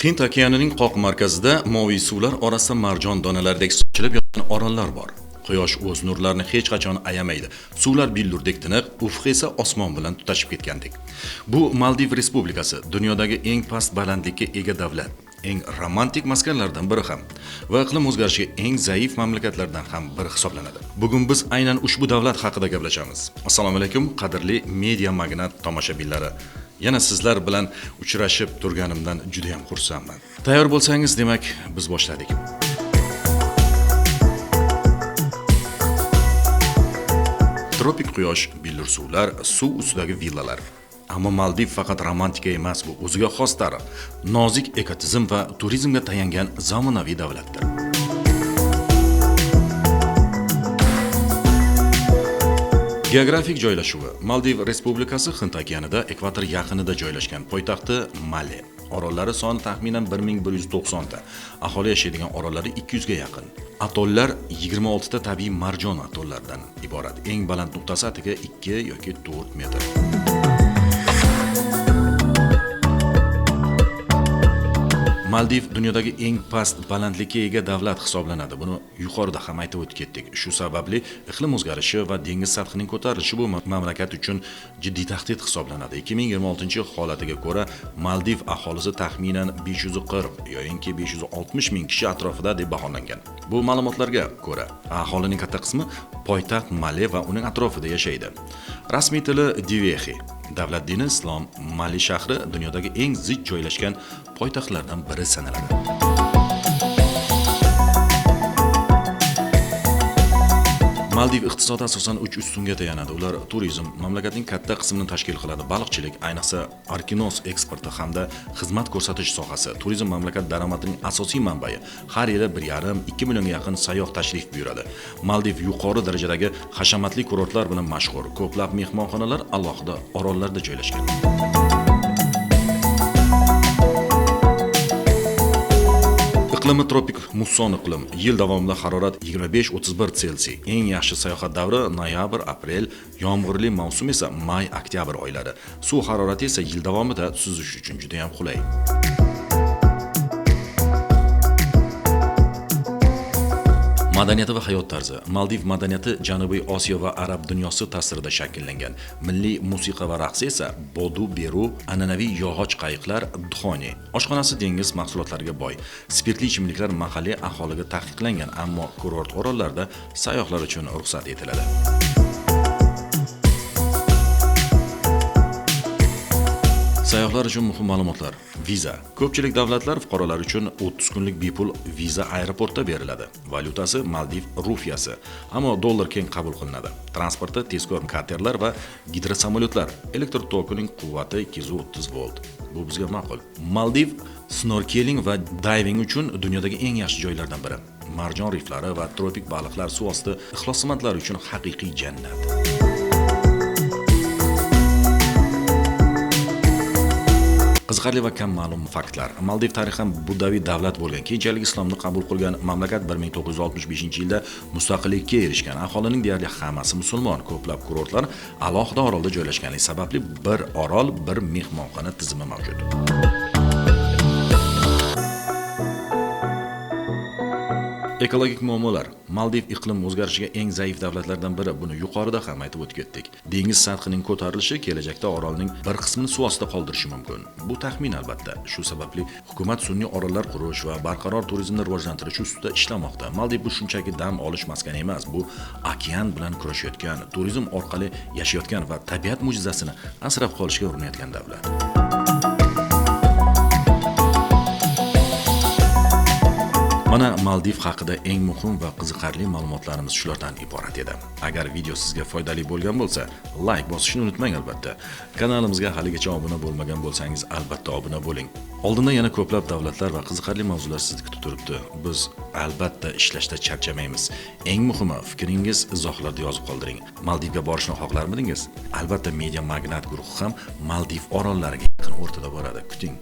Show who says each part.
Speaker 1: Hind okeanining qoq markazida moviy suvlar orasida marjon donalaridek sochilib yotgan orollar bor. Quyosh o'z nurlarini hech qachon ayamaydi. Suvlar billurdek tiniq, ufq esa osmon bilan tutashib ketgandek. Bu Maldiv Respublikasi, dunyodagi eng past balandlikka ega davlat, eng romantik maskanlardan biri ham va iqlim o'zgarishiga eng zaif mamlakatlardan ham biri hisoblanadi. Bugun biz aynan ushbu davlat haqida gaplashamiz. Assalomu alaykum, qadrli media magnat tomoshabinlari. Yana sizlar bilan uchrashib turganimdan juda ham xursandman. Tayyor bo'lsangiz, demak, biz boshladik. Tropik quyosh, billur suvlar, suv ustidagi villalar. Ammo Maldiv faqat romantika emas, bu o'ziga xos tarix, nozik ekotizim va turizmga tayangan zamonaviy davlatdir. Geografik joylashuvi. Maldiv Respublikasi Hind okeanida, ekvator yaqinida joylashgan. Poytaxti Male. Orollari soni taxminan 1190 ta. Aholi yashaydigan orollari 200 ga yaqin. Atollar 26 ta tabiiy marjon atollaridan iborat. Eng baland nuqtasi atigi 2 yoki 4 metr. Maldiv dunyodagi eng past balandlikka ega davlat hisoblanadi. Buni yuqorida ham aytib o'tib ketdik. Shu sababli iqlim o'zgarishi va dengiz sathining ko'tarilishi bu mamlakat uchun jiddiy tahdid hisoblanadi. 2026-yil holatiga ko'ra Maldiv aholisi taxminan 540 yoinki 560 ming kishi atrofida deb baholangan. Bu ma'lumotlarga ko'ra, aholining katta qismi poytaxt Male va uning atrofida yashaydi. Rasmiy tili Divehi. Davlat dini islom. Mali shahri dunyodagi eng zich joylashgan poytaxtlardan biri sanaladi. Maldiv iqtisodi asosan 3 ustunga tayanadi. Ular turizm, mamlakatning katta qismini tashkil qiladi, baliqchilik, ayniqsa arkinos eksporti hamda xizmat ko'rsatish sohasi. Turizm mamlakat daromadining asosiy manbai. Har yili 1,5-2 millionga yaqin sayyoh tashrif buyuradi. Maldiv yuqori darajadagi hashamatli kurortlar bilan mashhur. Ko'plab mehmonxonalar alohida orollarda joylashgan. Iqlimi tropik musson iqlim. Yil davomida harorat 25-31 Selsiy. Eng yaxshi sayohat davri noyabr-aprel, yomg'irli mavsum esa may-oktyabr oylari. Suv harorati esa yil davomida suzish uchun juda ham qulay. Madaniyati va hayot tarzi. Maldiv madaniyati Janubiy Osiyo va Arab dunyosi ta'sirida shakllangan. Milliy musiqa va raqsi esa bodu beru, an'anaviy yog'och qayiqlar, dxoni. Oshxonasi dengiz mahsulotlariga boy. Spirtli ichimliklar mahalliy aholiga taqiqlangan, ammo kurort orollarida sayyohlar uchun ruxsat etiladi. Sayyohlar uchun muhim ma'lumotlar. Viza. Ko'pchilik davlatlar fuqarolari uchun 30 kunlik bepul viza aeroportda beriladi. Valyutasi Maldiv rufiyasi, ammo dollar keng qabul qilinadi. Transporti tezkor katerlar va gidrosamolyotlar. Elektr tokining quvvati 230 volt. Bu bizga ma'qul. Maldiv snorkeling va dayving uchun dunyodagi eng yaxshi joylardan biri. Marjon riflari va tropik baliqlar suv osti ixlosmandlari uchun haqiqiy jannat. Qiziqarli va kam ma'lum faktlar. Maldiv tarixan buddaviy davlat bo'lgan. Keyinchalik islomni qabul qilgan mamlakat 1965-yilda mustaqillikka erishgan. Aholining deyarli hammasi musulmon. Ko'plab kurortlar alohida orolda joylashganligi sababli bir orol, bir mehmonxona tizimi mavjud. Ekologik muammolar. Maldiv iqlim o'zgarishiga eng zaif davlatlardan biri. Buni yuqorida ham aytib o'tib ketdik. Dengiz sathining ko'tarilishi kelajakda orolning bir qismini suv ostida qoldirishi mumkin. Bu taxmin albatta. Shu sababli hukumat sun'iy orollar qurish va barqaror turizmni rivojlantirish ustida ishlamoqda. Maldiv bu shunchaki dam olish maskani emas, bu okean bilan kurashayotgan, turizm orqali yashayotgan va tabiat mo'jizasini asrab qolishga urinayotgan davlat. Mana Maldiv haqida eng muhim va qiziqarli ma'lumotlarimiz shulardan iborat edi. Agar video sizga foydali bo'lgan bo'lsa, like bosishni unutmang albatta. Kanalimizga haligacha obuna bo'lmagan bo'lsangiz, albatta obuna bo'ling. Oldinda yana ko'plab davlatlar va qiziqarli mavzular sizni kutib turibdi. Biz albatta ishlashda charchamaymiz. Eng muhimi, fikringiz izohlarda yozib qoldiring. Maldivga borishni xohlarmidingiz? Albatta Media Magnat guruhi ham Maldiv orollariga yaqin o'rtada boradi. Kuting.